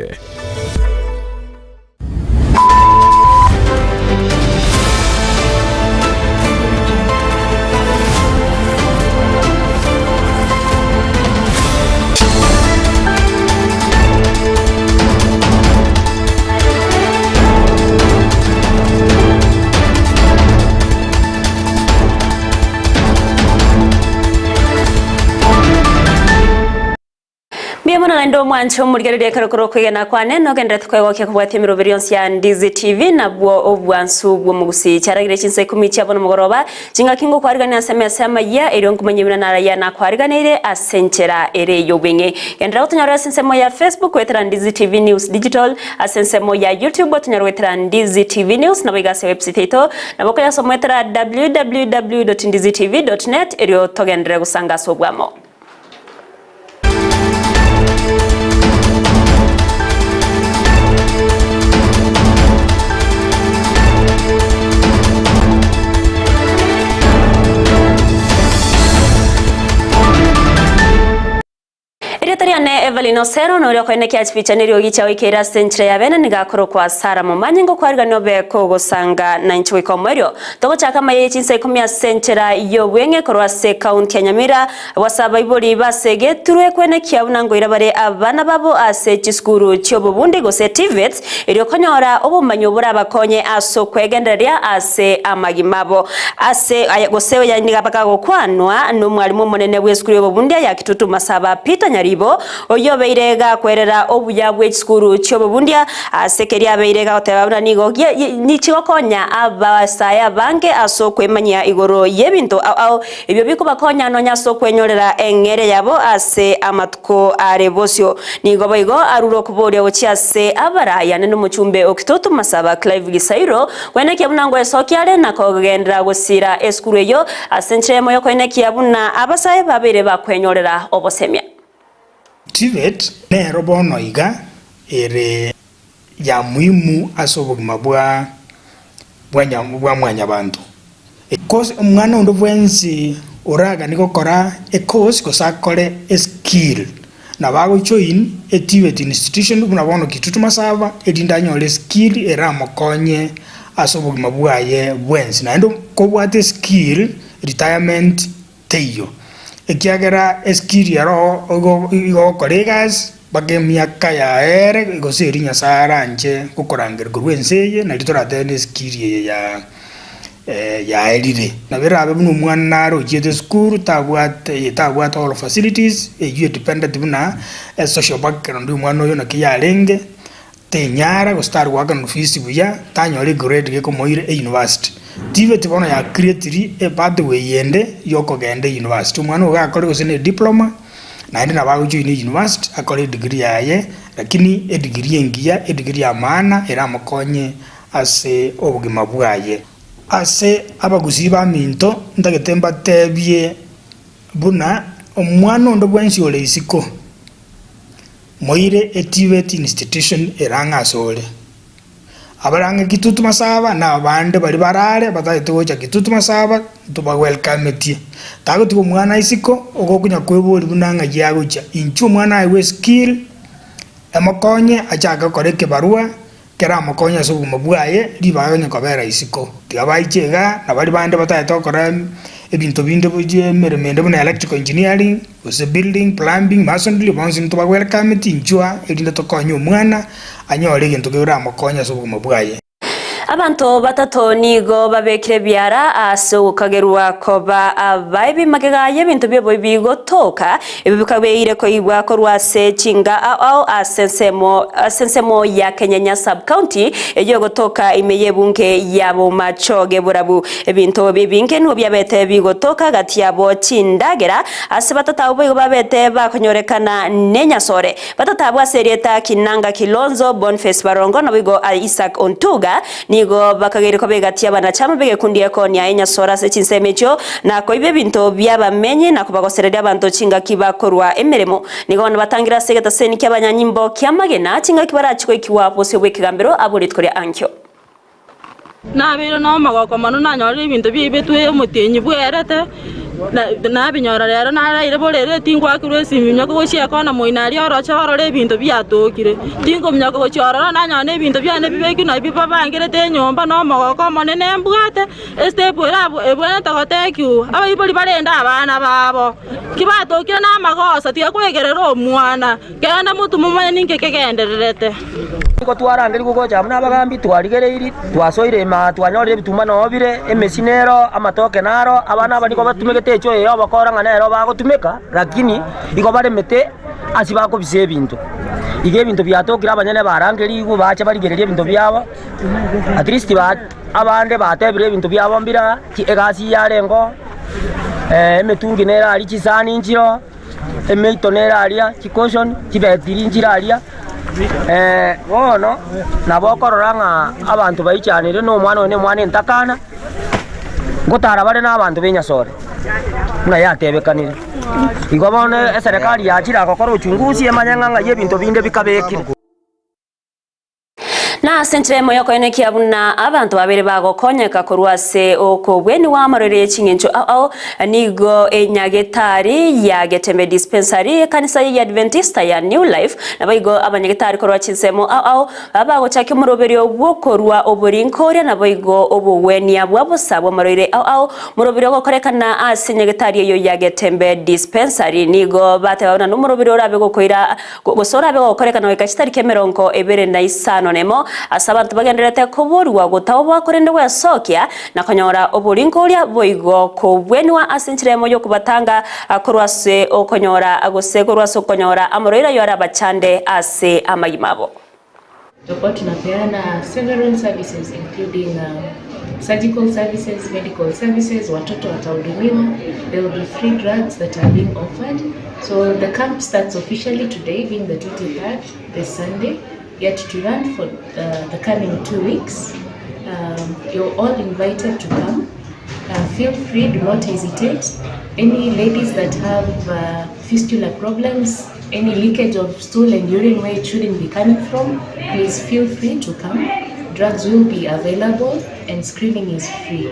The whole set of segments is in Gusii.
Ase. Mbuya mono naende omwanche omorigereria ekero kore okwegena kwane nogenderete kwegokia kobwatia emeroberi yonsi ya Ndizi TV nabwo obwansu bw'omogusii. Chiaragire chinsa ikomi chia bono mogoroba, chingaki ngokwarigania ase emesa y'amayia erio nkomanye buna narayia nakwariganeire ase enchera ere y'obweng'e. Genderera gotonyorera ase ensemo ya Facebook goetera Ndizi TV News Digital, ase ensemo ya YouTube otonyore goetera Ndizi TV News naboigo ase website yaito nabo okoyasoma goetera www.ndizitv.net erio togenderere gosanga ase obwamo. Erieta riane Evelyn Osero, na oria okoenekia chipicha na eriogi chiao ikeire ase enchera ya bene nigo akorokwa Sarah Momanyi, ngokwarigania obe kogosanga nainche goika omoerio. Togochaka amaya ye chinsa ikomi ase enchera y'obweng'e korwa ase ekaunti ya Nyamira, Gwase abaibori basegeturwe kwenekia buna ngoira bare abana babo ase chisukuru chi'obobundi gose TVETs, erio konyora obomanyi oborabakonye ase okwegendereria ase amagima abo. Ase aya gose oya nigo bagagokwanwa nomwalimu omonene bw'esukuru y'obobundia ya Kitutu Masaba Peter Nyaribo, oyio obeire gakwerera obuya bwe chisukuru chi'obobundia ase keria abeire gagoteba buna nigo chigokonya abasae abange ase okwemanyia igoro y'ebinto ao ao Ebio bikobakonya nonya ase okwenyorera eng'eria yabo ase amatuko are bosio. Nigo boigo arure okoboria gochia ase abarayane nomochumbe o Kitutu Masaba Clive Gisairo, koenekia buna ngoesokia are na kogenderera gosira esukuru eyio ase enchera eyemo yokoenekia buna abasae babeire bakwenyorera obosemia. TVET nero bono iga ere ya muhimu ase obogima bwa bwa mwanyabanto. Course omwana onde bwensi oraganie gokora ecourse gose akore eskill nabo ago join e TVET institution buna bono Kitutu Masaba erinde anyore eskill eramokonye ase obogima bwaye bwensi. Naende kobwate eskill retirement teiyo, ekiagera eskill ero igo igo ogokora egasi mpaka emiaka yaye ere gose eria Nyasaye aranche gokorangeria korwa ense eye nario toratebe na eskill eye ya yaerire. Nabo erabe buna omwana nare ochiete esukuru tabwate tabwate all facilities eywo edependeti buna esocial background ya omwana oyo naki yarenge. Tenyara gose tari goakanwa fees buya, tanyora egrade gekomoira euniversity. TVET bono ya creatiri epathway ende yokogenda euniversity. Omwana ogo gakore gose ne ediploma, naende nabo agojoina euniversity akore edegree yaye, lakini edegree engiya, edegree ya maana eramokonye ase obogima bwaye. Ase abagusii baminto, ntagete mbatebie buna omwana onde bwensi ore isiko, Moire eTVET institution ere ang'e asore. Abare ang'e Kitutu Masaba na abande baria barare batagete gocha Kitutu Masaba ntobawelcometie. Tagotiga omwana isiko ogokonya kweboria buna ng'ai agochia. Inchuo omwana aegwe eskill emokonye achake gokora ekebarua keramokonye ase obogima bwaye ribaga onye kobera isiko. Tiga baiche igaa, na baria bande batagete gokora ebinto binde emeremo ende buna electrical engineering, gose building, plumbing, masonry, bonsi ntobagwelcometi inchuo aa erinde tokonye omwana anyore egento keramokonye ase obogima bwaye. Abanto batato nigo babekire ebiara ase ogokagerwa koba abaibi magega y'ebinto bi'oboibi gotoka, Ebi bikabeire koigwa korwa ase chinga ao ao ase ensemo ase ensemo ya Kenyenya Sub-county eyio egotoka ime y'ebunge ya Bomachoge Borabu. Ebinto ebi ebinge nigo biabete bigotoka gati yabo chindagera ase batato abwo boigo babete bakonyorekana nenyasore. Batato abwo ase erieta Kinanga Kilonzo, Boniface Barongo naboigo Isaac Ontuga Nigo bakageire koba egati y'abanachama b'egekundi gekonia enyasore ase chinsemo echio, na koiba ebinto bi'abamenyi, na kobagosereria abanto chingaki bakorua emeremo. Nigo bono batangire ase egetaseni ki'abanyanyimbo ki'amagena, chingaki barachie goikigwa bosio bw'ekegambero abwo rituko ria ankio. Nabeire nomogoko mono nanyorire ebinto biaibetwe omotienyi bwerete, nabinyora rero naraire borere tingwakirwe esimi minyoka gochia ekona moino aria oroche orore ebinto biatokire. Tinkominyoka gochia ororo nanyora na ebinto biane bibekirwe nabi babangerete enyomba na omogoko omonene mbwate, estep ere abwo ebwenerete gotekiwa, abaibori barende abana babo, ki batokire na amagoso tiga koegerera omwana. Genda motwe momanye ninki kegendererete. Nigo twarangerigwe gocha amo nabagambi, twarigereirie, twasoire ime aa, twanyorire ebituma noo bire, emesi nero, amatoke naro, abana aba nigo batumegete echo eye obokora ng'a nero bagotumeka, lakini igo baremete ase bakobisa ebinto. Igo ebinto biatokire abanyene barangerigwe bache barigererie ebinto biabo, at least ba abande batebire ebinto biabo mbire aa, egasi yarengeo, emetungi nere aria, chisani nchiroo. Emeito nere aria, chicushion, chibetiri nchire aria, bono nabo okorora ng'a abanto baichanire na omwana oyo na omwana entakana, ngotara bare na abanto ba enyasore, buna yatebekanire. Igo bono eserekari yachire gokora uchunguzi emanye ng'a ng'ai ebinto binde bikabekire. Na ase enchera eyemo y'okoenekia buna abanto babere bagokonyeka korwa ase okobwenigwa amarwaire ye ching'encho ao ao, nigo enyagetari ya Getembe Dispensary, ekanisa y'Eadventista ya New Life, naboigo abanyagetari korwa chinsemo ao ao bagochakia omoroberio bw'okorua oborinkoria naboigo obogwenia bwa bosa bw'amarwaire ao ao. Omoroberio ogokorekana ase enyagetari eyio ya Getembe Dispensary nigo bateba buna nomoroberio orabe gokoira Gose orabe gokorekana goika chitariki emerongo ebere na isano nemo, ase abanto bagendererete koborigwa gotaoboa korende gwesokia, na konyora oboringoria boigo kobwenigwa ase enchera eyemo y'okobatanga korwa ase okonyora gose korwa ase okonyora amorwaire ayio arabachande ase amagima abo. Tutakuwa tunapeana several services including surgical services, medical services, watoto watahudumiwa, there will be free drugs that are being offered. So the camp starts officially today being the 23rd, this Sunday, yet to run for the coming 2 weeks. You're all invited to come. Feel free, do not hesitate. Any ladies that have fistula problems, any leakage of stool and urine where it shouldn't be coming from, please feel free to come. Drugs will be available and screening is free.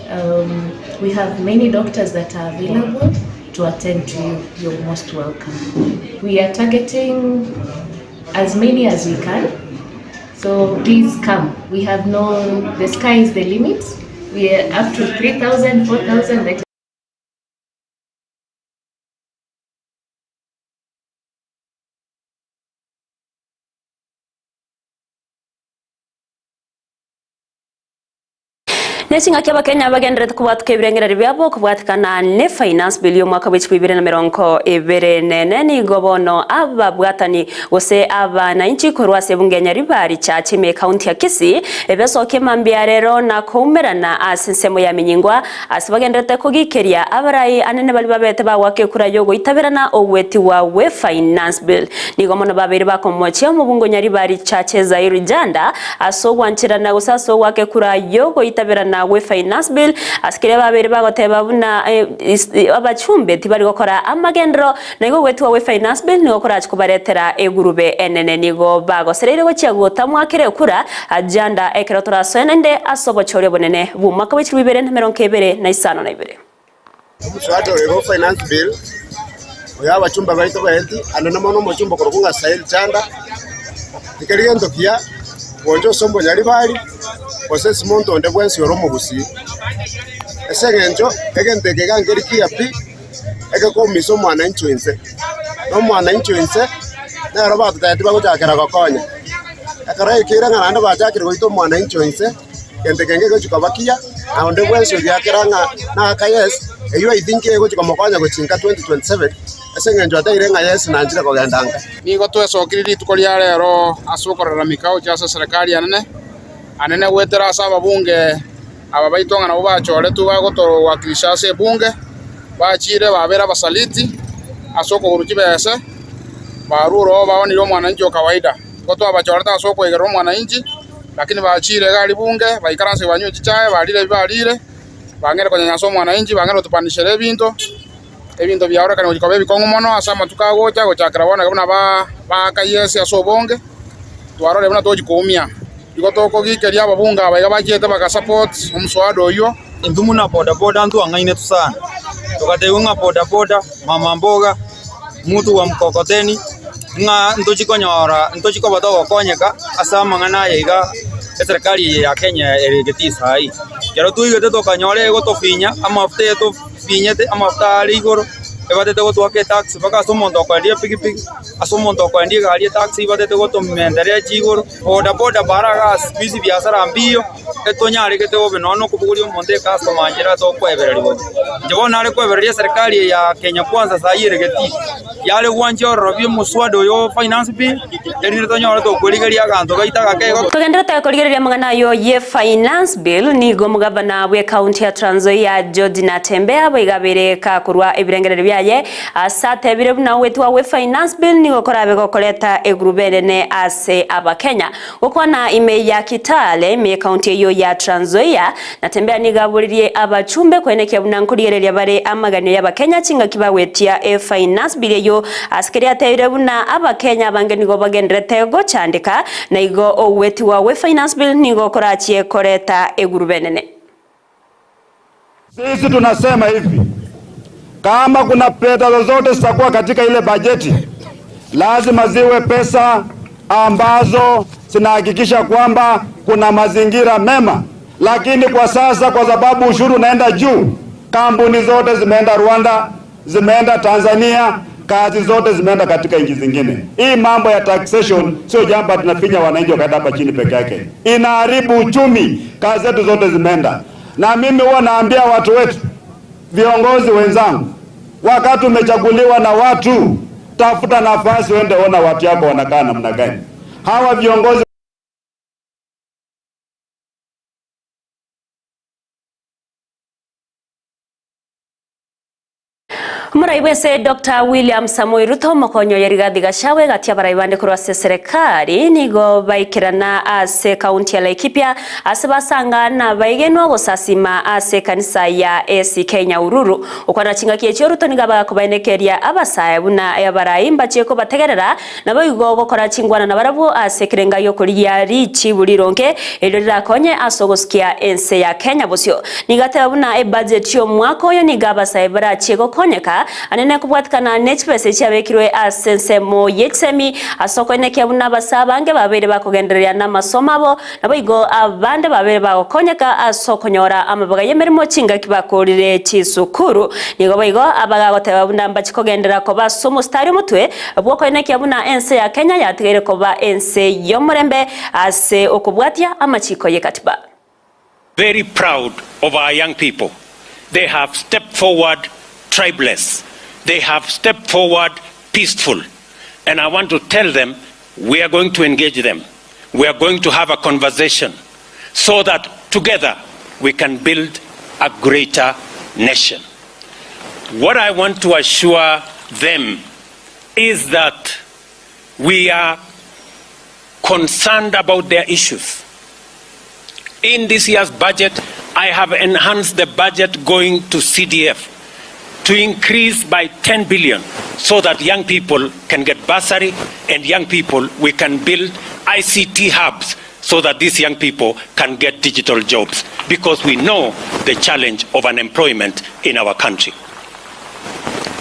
Um, we have many doctors that are available to attend to you. You're most welcome. We are targeting as many as we can. So please come. We have no, the sky is the limit. We are up to 3,000, 4,000. That Ne ching'aki Abakenya bagendererete kobwatuka ebirengererio biabo kobwatekana ne Finance Bill y'omwaka bwe chibwa ibere na merongo ebere nene nigo bono ababwatani gose abananchi korwa ase ebunge ya Nyaribari Church ime ekaunti ya Kisii ebesokia mambia rero na koumerana ase ensemo ya Minyingwa Ase bagendererete kogikeria abarai anene baria babete bagoaka ekura y'ogoitaberana ogwetigwa gwe Finance Bill. Nigo mono babeire bakomochia omobungo Nyaribari Chache Zairi Janda ase ogwancherana gose ase ogoaka ekura y'ogoitaberana gwe Finance Bill ase keria babeire bagoteba buna abachumbe tibari gokora amagenderero na igo ogwetigwa gwe Finance Bill nigo korache kobaretera egurube enene. Nigo bagosereire gochia gotamwakera ekura Janda ekero torasoe naende ase obochori obonene bw'omwaka bwe chilifu ibere na emerongo ebere na isano na ibere. Omoswada oyo bwa Finance Bill, oyo abachumba baito baeti, ande mono omochumba okorokwa ng'a Sail Chanda, tikeri gento kiya gocha ase omonyaribari gose ase omonto onde bwensi ore omogusii. Ase eng'encho egento eke iga nkeri kiya pi, egekoumisa omwananchi o inse, na omwananchi o inse nero batotebetie bagochakera gokonya. Ekero yaikeire ng'a naende bachakire goita omwananchi o inse, gento kenge egegochi koba kiya, na onde bwensi ogiakera ng'a naaka yes, eyio I think egochi komokonya gochia nka 2027, ase eng'encho ateire ng'a yes nanchire kogenda nka. Nigo twesokirie rituko ria rero ase okoraramika gochia ase eserekari enene, anene goetera ase ababunge Aba baito ng'a nabwo bachoretwe bagotowakilisha ase ebunge, bachiire babeire abasaliti ase okogorwa chibese, barure oo baonire omwananchi o kawaida. Igo twabachorete ase okoigerera omwananchi, lakini bachiire iga aria bunge, baikaranse banywe chichae, barire ebi barire, bang'eire konyanyasa omwananchi, bang'eire gotupanishera ebinto, ebinto biaorekana gochia koba ebikong'u mono ase amatuko agocha, gochakera bono iga buna ba baaka yes ase obonge, twarorire buna tochi koumia. Igo tokogikeria ababunge aba iga bachiete bagasupport omoswada oyio. Intwe buna bodaboda ntwang'ainetwe sana, togatebiwa ng'a bodaboda, mama mboga, mutu wa mkokoteni, ng'a ntochi konyora ntochi koba togokonyeka ase amang'ana aya iga eserekari eye ya Kenya ere getii saii. Ekero twaigete tokanyora egotofinya, amafuta etofinyete, amafuta are igoro, ebatete gotoaka etax mpaka ase omonto okoendia epikipiki, ase omonto okoendia egari etax ebatete gotomenterea chigoro. Boda boda bara igaa siku hizi biasara mbiyo, etonyaregete bobe nonya na okobogoria omonto ecustomer nchera ase okwebereria bobe. Inche bono nare kwebereria eserikari eye ya Kenya Kwanza saii ere getii, yare gwancha ororo omoswada oyo o finance bill, erinde tonyore tokwerigeria aganto gaito agake igo. Togenderete korigereria amang'ana ayo ye Finance Bill, nigo omogavana bw'ecounty ya Trans Nzoia George Natembeya boigo abeire kakorwa ebirengererio biaye Ase atebire buna ogwetwa gwe Finance Bill nigo korabe gokoreta egurube enene ase Abakenya. Gokwana ime ya Kitale, ime y'ecounty eyio ya Trans Nzoia, Natembeya nigo aboririe abachumbe koenekia buna nkorigereria bare amaganio y'Abakenya chingaki bagwetia e Finance Bill eyio ase keria atebire buna Abakenya abange nigo bagendererete gochandeka na igo ogwetiwa gwe Finance Bill nigo korachie koreta egurube enene. Sisi tunasema hivi, kama kuna pesa zozote zitakuwa katika ile bajeti, lazima ziwe pesa ambazo zinahakikisha kwamba kuna mazingira mema. Lakini kwa sasa, kwa sababu ushuru unaenda juu, kampuni zote zimeenda Rwanda, zimeenda Tanzania, kazi zote zimeenda katika nchi zingine. Hii mambo ya taxation sio jambo tunafinya wananchi wakaenda hapa chini peke yake, inaharibu uchumi, kazi zetu zote zimeenda. Na mimi huwa naambia watu wetu, viongozi wenzangu, wakati umechaguliwa na watu, tafuta nafasi uende ona watu yako wanakaa namna gani. Hawa viongozi Omorai bw'ense Doctor William Samoei Ruto omokonyi oye Rigathi Gachagua egati abarai bande korwa ase eserekari nigo baikerana ase ekaunti ya Laikipia ase basanga nabaigenwa gosasima ase ekanisa ya ACK Nyahururu. Gokwana chingaki echio Ruto nigo abakobaenekeria abasae buna abarai mbachie kobategerera Naboigo gokora chingwana nabarabwo ase ekerenga gi'okorigia richibu rironge, erio rirakonye ase ogosukia ense ya Kenya bosio. Nigo ateba buna ebudget y'omwaka oyo nigo abasae barachie gokonyeka anene kobwatikana ne chibesa echiabekirwe ase ensemo ye chisemi ase okoenekia buna abasae abange babeire bakogendereria namasomo abo naboigo abande babeire bagokonyeka ase okonyora amabaga y'emeremo chingaki bakorire chisukuru. Nigo boigo abagagoteba buna mbachie kogenderera koba ase omositari omotwe Bw'okoenekia buna ense ya Kenya yatigaire koba ense y'omorembe ase okobwatia amachiko y'ekatiba. Very proud of our young people, they have stepped forward tribeless, they have stepped forward peaceful and I want to tell them we are going to engage them, we are going to have a conversation so that together we can build a greater nation. What I want to assure them is that we are concerned about their issues. In this year's budget, I have enhanced the budget going to CDF to increase by 10 billion so that young people can get bursary and young people we can build ICT hubs so that these young people can get digital jobs because we know the challenge of unemployment in our country.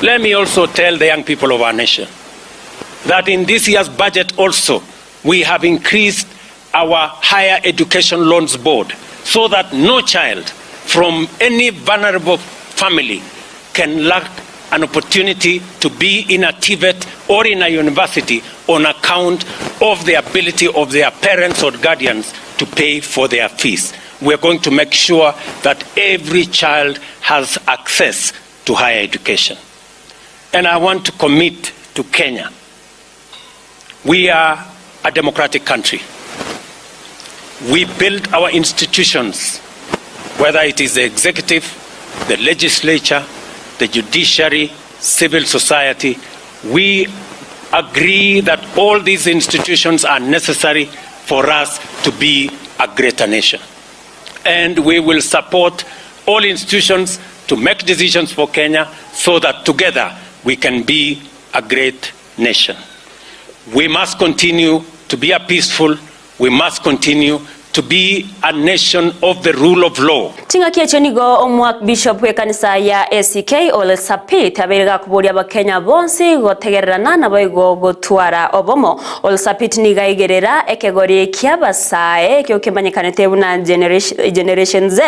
Let me also tell the young people of our nation that in this year's budget also we have increased our higher education loans board so that no child from any vulnerable family can lack an opportunity to be in a TVET or in a university on account of the ability of their parents or guardians to pay for their fees. We are going to make sure that every child has access to higher education. And I want to commit to Kenya. We are a democratic country. We build our institutions, whether it is the executive, the legislature, the judiciary, civil society. We agree that all these institutions are necessary for us to be a greater nation. And we will support all institutions to make decisions for Kenya so that together we can be a great nation. We must continue to be a peaceful. We must continue to be a nation of the rule of law. Ching'aki echio nigo Omoakbishop bw'ekanisa ya ACK Ole Sapit abeire gakoboria abakenya bonsi gotegererana naboigo gotwara obomo. Ole Sapit nigo aigerera ekegori ki'abasae ekio kemanyekanete buna Generation Z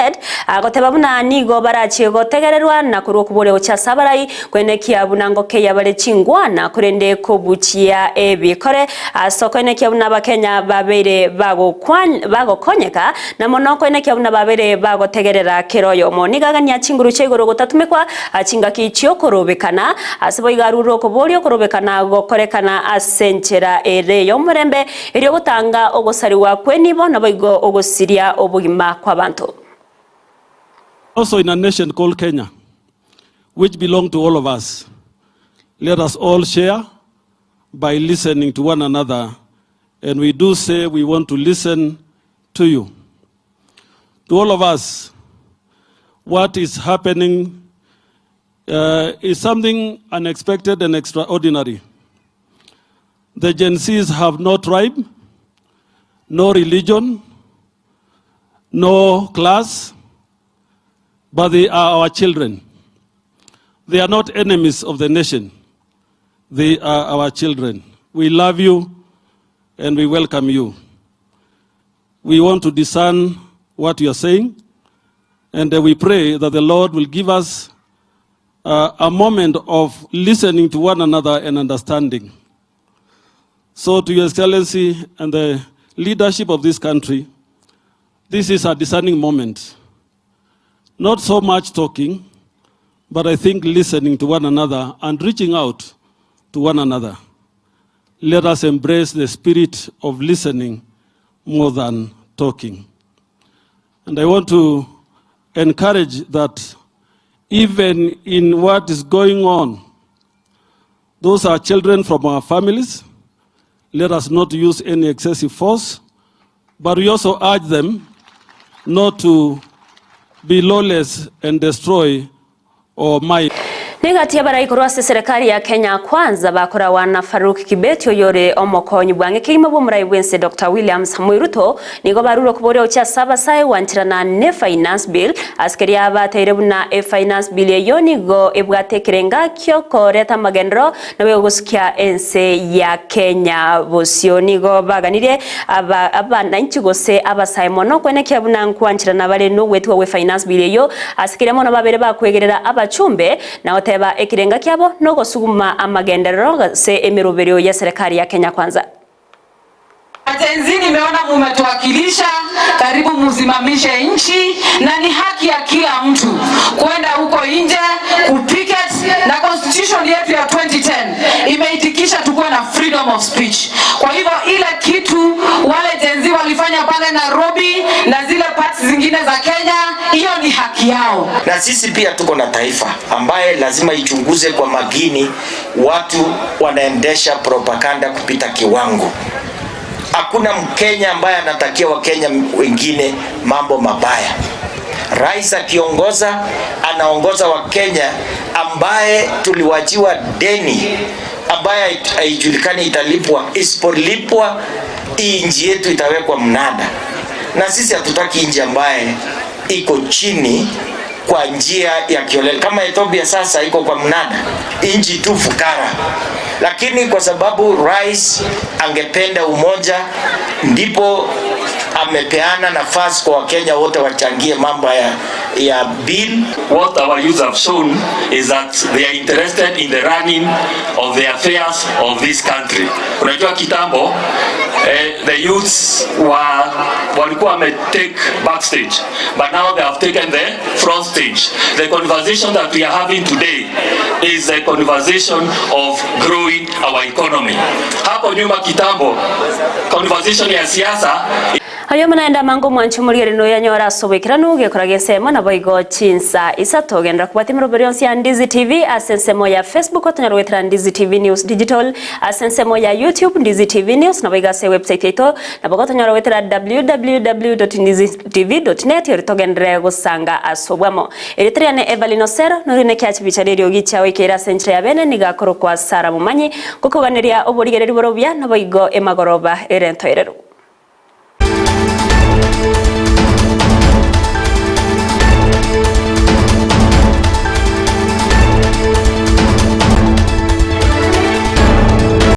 agoteba buna nigo barachie gotegererwa na korwa okoboria gochia ase abarai Koenekia buna ngokeia bare chingwana, korende kobuchia ebikore ase okoenekia buna Abakenya babeire bagokonyeka, na mono koenekia buna babeire bagotegerera kera oyomo. Nigo agania chinguru chia igoro gotatumekwa chingaki chi'okorobekana, ase boigo arure okoboria okorobekana gokorekana ase enchera ere y'omorembe, erio gotanga ogosarigwa kw'enibo naboigo ogosiria obogima kw'abanto. Also in a nation called Kenya which belong to all of us. Let us all share by listening to one another and we do say we want to listen to you. To all of us, what is happening uh, is something unexpected and extraordinary. The Gen Zs have no tribe, no religion, no class, but they are our children. They are not enemies of the nation. They are our children. We love you and we welcome you. We want to discern what you are saying, and we pray that the Lord will give us uh, a moment of listening to one another and understanding. So, to Your Excellency and the leadership of this country, this is a discerning moment. Not so much talking, but I think listening to one another and reaching out to one another. Let us embrace the spirit of listening more than talking. And I want to encourage that even in what is going on, those are children from our families. Let us not use any excessive force, but we also urge them not to be lawless and destroy or mine. Negati y'abarai korwa ase eserekari ya Kenya Kwanza bakorawa na Farouk Kibet oyore omokonyi bwang'e kegima bw'omorai bw'ense Doctor William Samoei Ruto nigo barure okoboria gochia ase abasae gwancherana ne Finance Bill ase keria bateire buna e Finance Bill eyio nigo ebwate ekerenga kiokoreta amagenderero Naboigo gosukia ense ya Kenya bosio nigo baganirie aba abananchi gose abasae mono kwenekia buna nkwancherana bare nogwetigwa gwe finance bill eyio ase keria mono babere bakwegerera abachumbe na goteba ekerenga kiabo nogosuguma amagenderero gose emeroberio yeserekari ya Kenya Kwanza. Gen Z nimeona mumetuwakilisha, karibu musimamishe nchi, na ni haki ya kila mtu kwenda huko nje kupicket, na constitution yetu ya 2010 imeitikisha tukuwe na freedom of speech. Kwa hivyo ile kitu wale Gen Z walifanya pale Nairobi na zile parts zingine za Kenya, hiyo ni haki yao. Na sisi pia tuko na taifa ambaye lazima ichunguze kwa makini watu wanaendesha propaganda kupita kiwango. Hakuna Mkenya ambaye anatakia Wakenya wengine mambo mabaya. Rais akiongoza anaongoza Wakenya ambaye tuliwachiwa deni ambaye haijulikani italipwa. Isipolipwa, hii nchi yetu itawekwa mnada, na sisi hatutaki nchi ambaye iko chini kwa njia ya kiolela kama Ethiopia sasa iko kwa mnada, nchi tu fukara. Lakini kwa sababu rais angependa umoja, ndipo amepeana nafasi kwa Wakenya wote wachangie mambo ya, ya bill. What our youth have shown is that they are interested in the running of the affairs of this country. Unajua kitambo eh, the youths wa walikuwa wame take backstage but now they have taken the front stage. The conversation that we are having today is the conversation of growing our economy. Hapo nyuma kitambo conversation ya siasa Ayio naende amange omwanchi omorigereria noyanyore ase oboikeranu gekora gensemo naboigo chinsa isato genderera kobwatia emeroberi yonsi ya Ndizi TV ase ensemo ya Facebook otonyare goetera Ndizi TV News Digital ase ensemo ya YouTube Ndizi TV News naboigo ase ewebsite yaito nabo gotonyora goetera www.ndizitv.net eri togenderere gosanga ase obwamo. Erieta riane Evelyn Osero norine ekiacha chibicha neriogi chiao ekeire ase enchera ya bene nigo akorokwa Sarah Momanyi gokoganeria oborigereria bore obuya naboigo emagoroba ere entoereru.